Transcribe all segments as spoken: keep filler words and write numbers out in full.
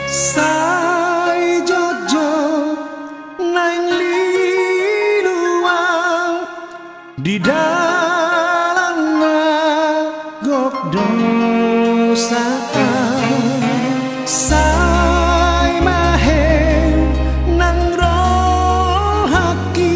Sai jotjot naeng lilu au di dalan na gok dosa. Sai mahe nang rohangki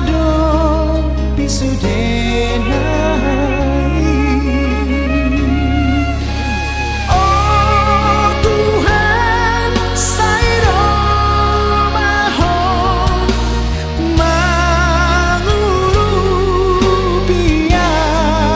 mangadopi sude nai. O Tuhan, sai ro ma Ho mangurupi au.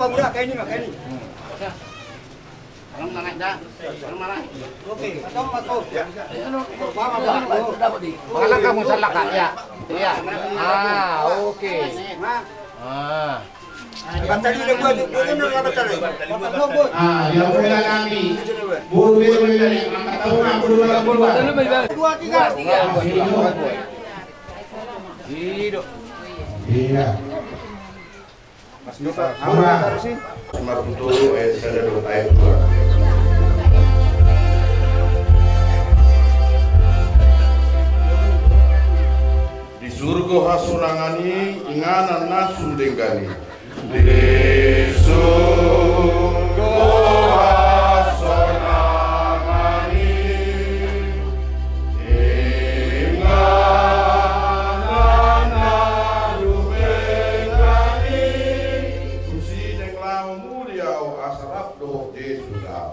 Pamuda, kayak ini, Mak, kayak ini. Orang mana, Da? Orang mana? Oke, atau Mas Om? Mana kamu salah, Kak? Ya. Iya. Ah, oke. Nah. Ah. Batal ini buat, buat ini, buat batal ini. Ah, ya, mulai lagi. Mulai, mulai. Angkat tangan, angkat tangan. Dua, tiga. Hidup. Iya. Lima puluh tujuh ayat sada dohot ayat dua. Di surgo hasonangan i, inganan na sun denggan i. Di surgo hasonangan i, inganan na sun denggan i. Tusi denggan laho mulia au asa rap dohot Jesus au.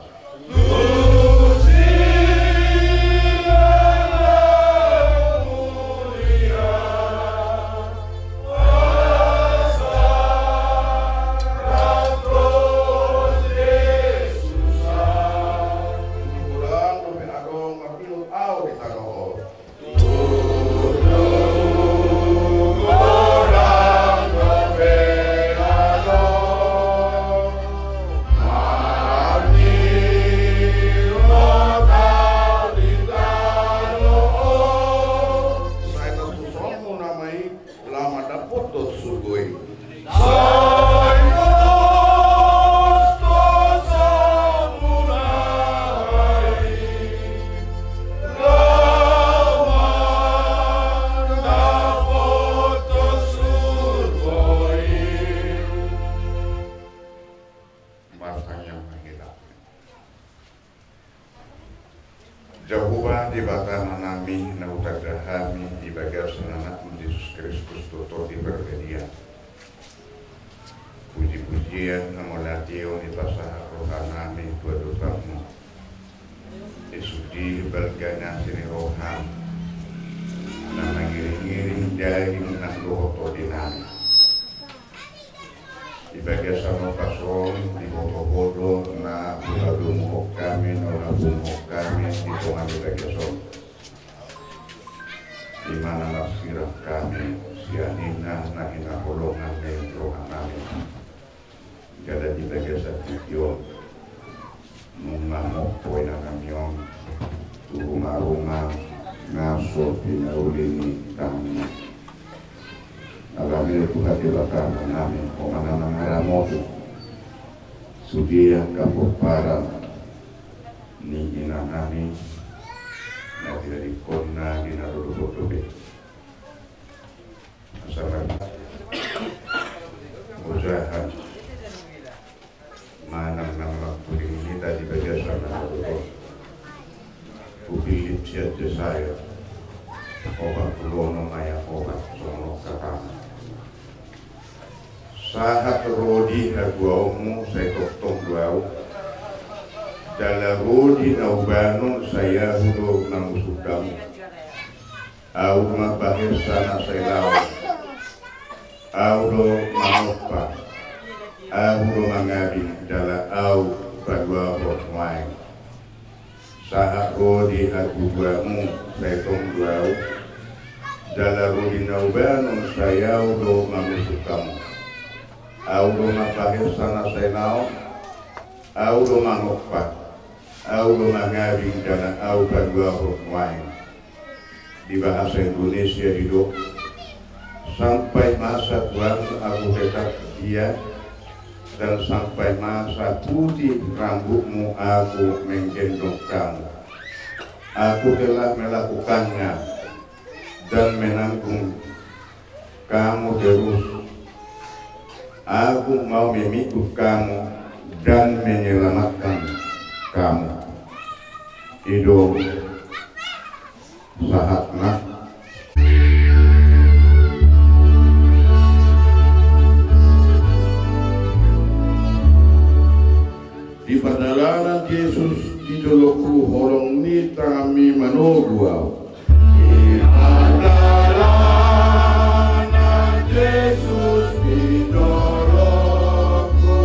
Martangiang ma hita. Jahowa Debata Amanami, na hutanda hami di bagasan Anakmu Jesus Kristus, Tondi Parbadia. Puji-pujian, hamauliateon dipasahat rohanami tu adopanmu. Di sude balga ni asi ni roham na mangiring-iring daging nang dohot tondinami. Di bagasan ombas on, diboto-boto na hupadomuhon hami, na hupadomuhon hami di tonga ni bagas on. Ima na marsirang hami sian ina na hinaholongan ni rohanami. Jala di bagasan tingki on, nunga mompo inanami on tu ruma-ruma na so pinauli ni tanganna. Alani i Tuhan Debata Amanami, Ho ma na mangaramoti sude angka pomparan ni inanami na tinadingkonna di na dodok on dope. Asa marmujahan manang na mangkuling hita di bagasan na dodok on. Hupillit sian Jesaya opat pulu onom ayat opat, songon on hatana: Sahat ro di haguaonmu sai tongtong do Ahu, jala ro di na hubanon sai Ahu do mamusuk hamu. Ahu do mambahen sana sai laon. Ahu do manompa. Ahu do mangabing, jala Ahu paluahon nuaeng. Sahat ro di haguaonmu sai tong do Ahu, jala ro di na hubanon sai Ahu do mamusuk hamu. Ahu do mambahen sana sai laon. Ahu do manompa. Ahu do mangabing, jala Ahu paluahon nuaeng. Di bahasa Indonesia didok: Sampai masa tuamu aku tetap setia, dan sampai masa putih rambutmu aku menggendong kamu. Aku telah melakukannya dan menanggung kamu terus. Aku mau memikul kamu dan menyelamatkan kamu. I do sahatna. Di pardalanan Jesus, di dolokku holong ni tanganmi manogu ahu. Di pardalanan Jesus, di dolokku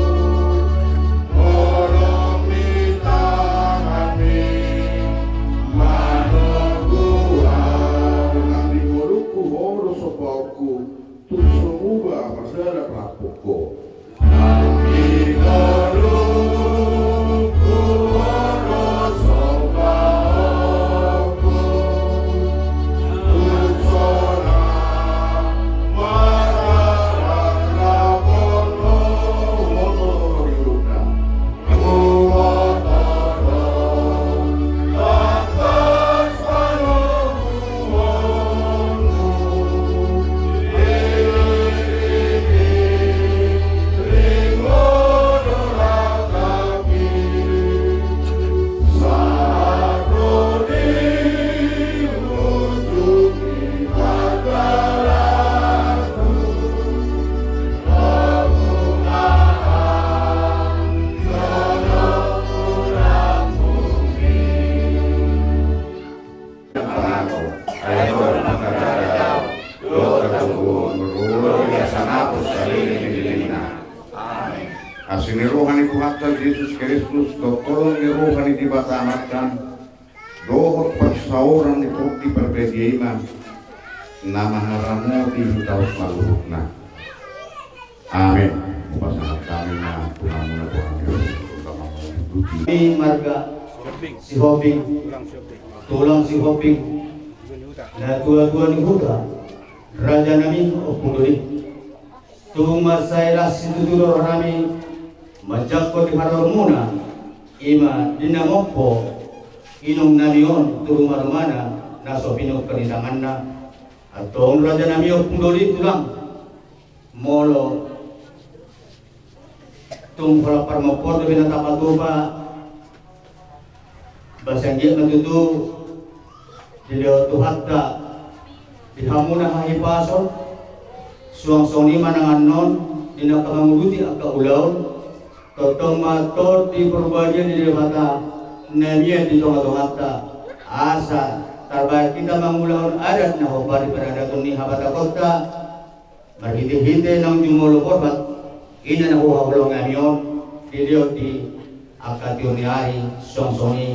Roha ni Debata Amanami dohot parsaoran ni Tondi Parbadia i ma na mangaramoti hita saluhutna. Amen. Hupasahat hami ma tu hamuna, Tuhan Yesus, untuk memuji. Ni marga Sihombing, tulang Sihombing, natuatua ni huta, raja nami Ompung Doli. Tung mansai las situtu do roha nami manjangkon di haroromuna, i ma di na mompo inong nami on tu rumarumana na so pinungka ni tanganna. Antong raja nami Ompung Doli, tulang, molo tung holan parmompoan dope na tapatupa, ba sai anggiat ma tutu dilehon Tuhanta di hamuna hahipason, suang songon i ma nang annon di na manguduti angka ulaon. Tongtong ma Tondi Parbadia ni Debata na mian di tongatonganta, asa tarbahen hita mangulahon adat na hombar di paradaton ni habatakonta. Marhitehite naung jumolo borhat ina na huhaholongi hami on, dilehon di angka tiur ni ari, suang songon i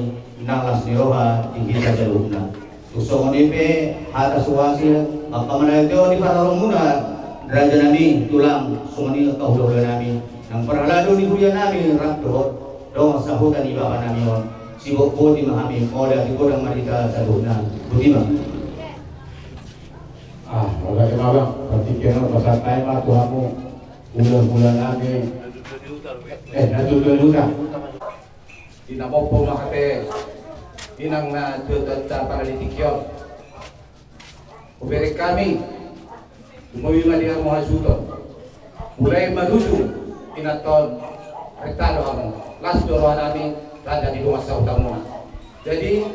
nang las ni roha di hita saluhutna. Tung songon i pe hata suhasi, angka manaitio di paroromuna, raja nami, tulang, songon i angka hulahula nami nang parhalado ni huria nami rap dohot dongan sahuta ni bapa nami on. Sibotboti ma hami, mauliate godang ma di hita saluhutna. Boti ma. Ah, mauliate ma, Bang. Partingkian on pasahat hami ma tu hamu, hulahula nami. Eh, natuatua ni huta. Di na mompo ma hape inang natuatuanta pala di tingki on. Hubereng hami, lumobi ma di hamu hasuhuton. Mulai marujung inanta on, renta do hamu. Las do roha nami rada di dongan sahutamuna. Jadi,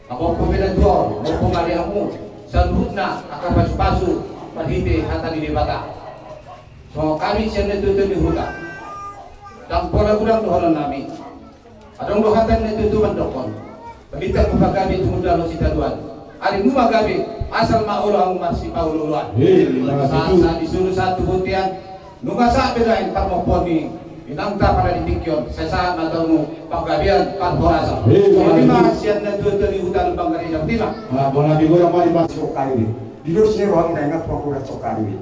na mompo pe na tua on, mompo ma di hamu saluhutna angka pasupasu marhite hata ni Debata. Songon hami sian natuatua ni huta, ndang pola godang dohonon nami. Adong do hata ni natuatua mandokkon: Paminta ma pagabe tumundalhon sitadoan. Ari nunga gabe, asal ma olo hamu marsipaolooloan. Sahat sahat di solu, sahat tu bontean. Nunga sahat be nuaeng parmompoan ni inanta pala di tingki on, sai sahat ma tu hamu panggabean parhorasan. Songon i ma sian natuatua ni huta Lumban Gareja. Boti ma. Di dos ni rohamu na ingat pangkuran sokari be.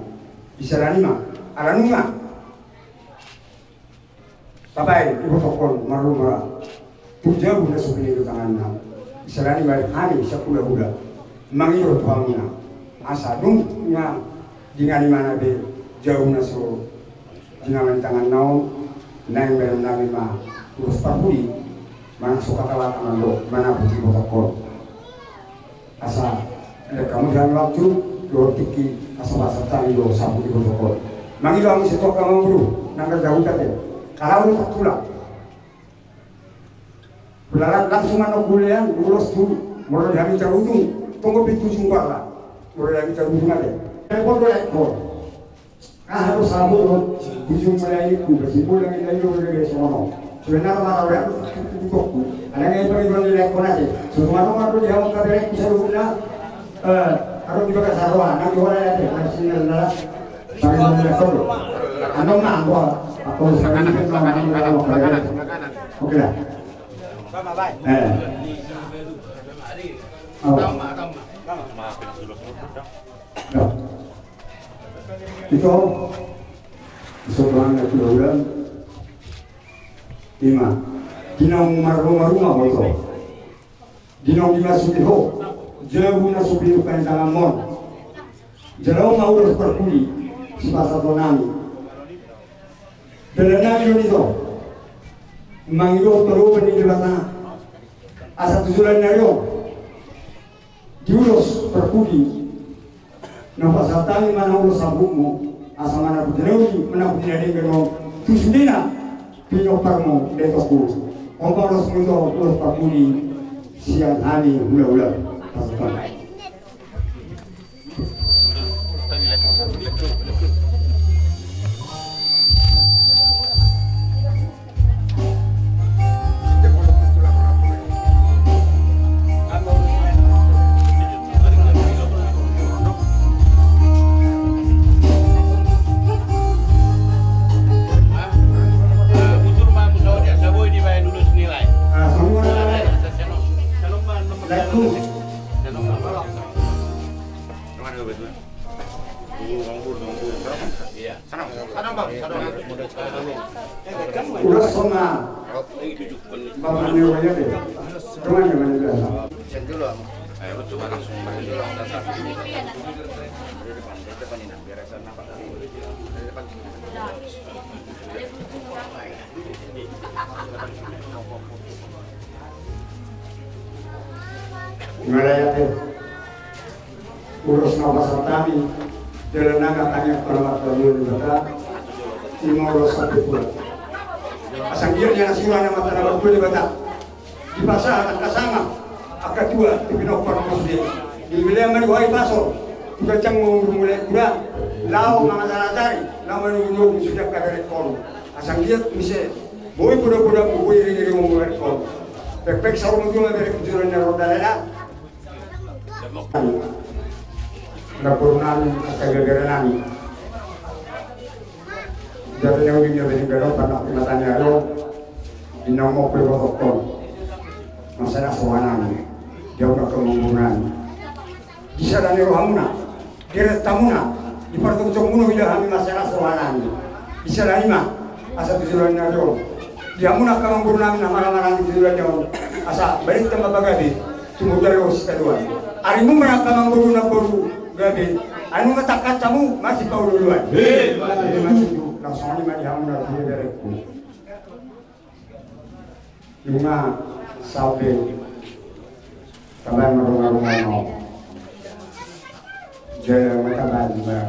Isarani ma, ala nunga tabaen ibotohon marlumara tu jabu na so pinaido tanganna. Isarani ma hami sian hulahula mangido tu hamuna, asa dung nunga dingan imana be jabu na so dinangan tanganna on, naeng baenon nami ma ulos parpudi manang so katalata mandok manabut ibotohon. Asa ndang hamu sian waktu dohot tingki, asa pasahat hami do sahat ibotohon. Mangido hamu situan, amang boru, nang raja huta pe, kalau tak pulang. Belalang langsung manang gulean ulos tu, molo di hami Tarutung, tonggo pintu jungkar lah. Molo di hami Tarutung ate. Telepon do lekon. Aha do sabo do, bujung melayu ku, basimbol yang indah itu berbeda sono. Sebenarnya marau yang tukukku. Ada yang pergi bilang di lekon aja. Semua orang marau di hamu kaberekku saluhutna. Eh, harus dibaga saroa, nanti orang ada, harus tinggal dalam. Paling banyak lekon. Anu nang, gua, aku sekarang itu nang, nang, nang, nang, nang. Oke lah. Eh. Oh. Nah. Ito, isobangan na tulang. Ima, di naung marrumah-rumah ho ito. Di naung dimasuki ho jabu na so pinungka ni tanganmon. Jala on ma ulos parpudi sipasahaton nami. Dalan nami do ito mangido tu Debata, asa tu joloan ni ari on di ulos parpudi na pasahat hami manang ulos sahatmu, asa manabut na uli, manabut na denggan on tu sudena pinomparmu, dainangku. On ma ulos muna ito, ulos parpudi sian hami hulahula. Pasahat hami. Ulos songon na. Bapak ni waya de. Teman-teman biasa. Mauliate. Ulos na pasahat hami, dalan nami martangiang tu Amanta Debata, ima ulos sampe tua. Asa anggiat nian na sura ni Amanta Martua Debata. Dipasahat angka sanga, angka tua, tu pinompar muna sude. Dilehon ma di ho hahipason, tu ganjang ma umurmu, laho mangajar-ajari, laho manogu-nogu sude angka berengkon. Asa anggiat muse, boi poda-podamu, boi iring-iringmu berengkon. Pekpek saur matua ma berengku joloan ni ari on, dalan na. Namboru nami, angka ibebere nami. Jala na uli ni, bereng gadopan na pinatani ayo. Di na mompo ibotohon. Mansai las roha nami. Di hamu angka namboru nami. Di sada ni rohamuna. Di renta muna. Di partongamuna huida hami mansai las roha nami. Di sada i ma. Asa tu joloan ni ari on. Di hamuna angka namboru nami na marhaha-maranggi tu joloan ni ari on. Asa barita ma pagabe. Tumundalhon sitadoan. Ari muna angka namboru, namboru gabe. Ai nunga tangkas hamu marsipaolo-oloan. Emma tutu. Emma tutu. Laos songon i ma di hamuna tu beberengku. Nunga saut be. Tabaen ma dongan-dongan on. Jala ma tabaen ma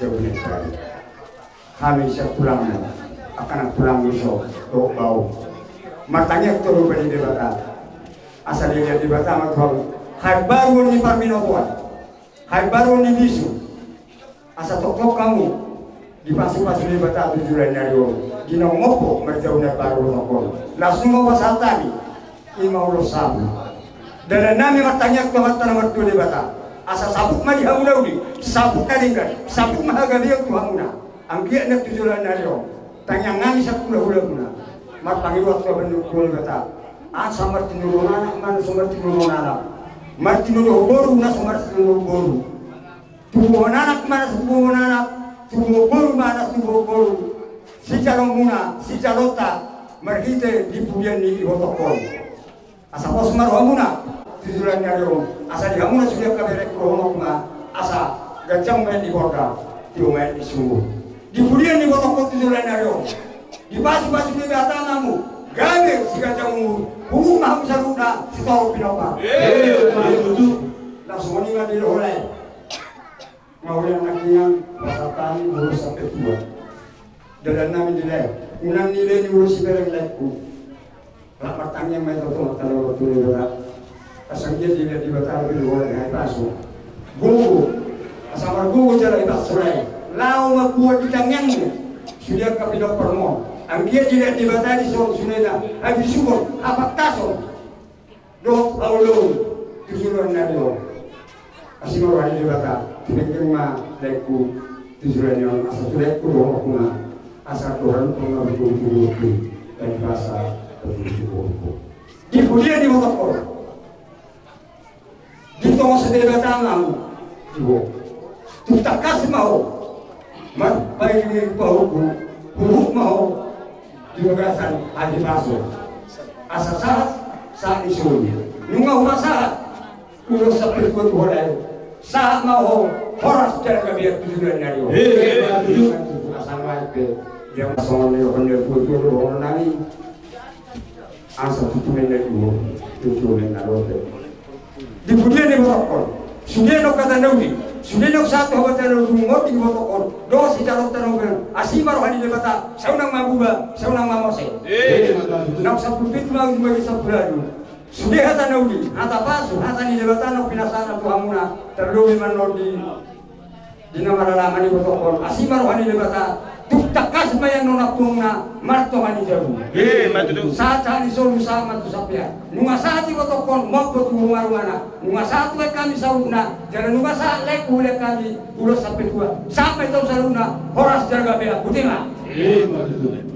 jabu ni tari. Hami sian tulangmu, angka na tulangmu so, dohot baomu. Martangiang tu Debata. Asa dilehon Debata ma tu hamu haimbaruon ni parminotoan, haimbaruon ni bisu. Asa tongtong hamu dipasu-pasu Debata tu joloan ni ari on. Di na mompo marjabu na baru tongtong. Laos nunga hupasahat hami. Ima ulos sahat. Dalan nami martangiang tu Amanta na martua Debata. Asa saput ma di hamu na uli, saput na denggan, saput ma hagabeon tu hamuna. Anggiat nian tu joloan ni ari on. Tangiang nami sian hula-hulamuna. Marpangidoan tu Amanta na martua Debata. Asa martinodohon anak ma na so martinodohon anak. Martinodohon boru na so martinodohon boru. Tubuhon anak ma na so tubuhon anak, tubuhon boru ma na so tubuhon boru. Sijalomuna, sijalonta, marhite di pudian ni ibotohon. Asa pos ma rohamuna tu joloan ni ari on, asa di hamuna sude angka berengku, dohononku ma, asa ganjang ma i di borda, tio ma i di sumur. Di pudian ni ibotohon tu joloan ni ari on. Dipasu-pasu Debata ma hamu, gabe siganjang umur, huhut ma hamu saluhutna sitorop pinompar. Emma tutu. Laos songon i ma dilehon lae. Mauliate nangkin, pasahat hami ulos sampe tua. Dalan nami di lae, unang nilehon ulos sibereng laengku. Rap martangiang ma hita tu Amanta na martua Debata. Asa anggiat dilehon Debata lobi di holan ni hahipason. Gogo. Asa margogo jala hipas lae. Laho mambuat di tangiangmu sude angka pinomparmu on. Anggiat dilehon Debata dison sude na habisuhon, hapangkason dohot haoloon tu joloan ni ari on. Asi ma roha ni Debata, tingkos ma laengku tu joloan ni ari on, asa tu laengku dohononku ma, asa dohonon ma tu laengku, laengku asa tu laengku. Di pudian ni ibotohon. Ditongos Debata ma hamu. Ibo. Tung tangkas ma ho. Marpairing-iring pahompu, huhut ma ho di bagasan hahipason. Asa sahat, sahat ni solu. Nunga hupasahat ulos sampe tua tu ho lae. Sahat ma ho, horas jala gabe tu joloan ni ari on. Emma tutu. Asa ma i pe. Dia songon ni dohonon ni tua-tua dohonon nami. Asa tutu ma i na tutu, tutu ma i na lote. Di pudian ni ibotohon. Sude naung hata na uli. Sude naung sahat tu hata na uli, dung ro di ibotohon. Dohot sijalonta na uli. Asi ma roha ni Debata. Sai unang mabuba, sai unang mamose. Naung sampulu pitu ma ujung bagi sampulu ualu. Sude hata na uli, hata pasu, hata ni Debata naung pinasahatna tu hamuna. Tarlobi ma annon di Di na maralaman ibotohon, asi ma roha ni Debata, tung tangkas ma i annon nampuna martonga ni jabu. Emma tutu. Sahat-sahat ni solu sahat ma tu sampean. Nunga sahat ibotohon, mompo tu ruma-rumana. Nunga sahat tu hami saluhutna, jala nunga sahat laengku tu hami, ulos sampe tua. Sahat ma hita saluhutna, horas jala gabe, botima. Emma tutu.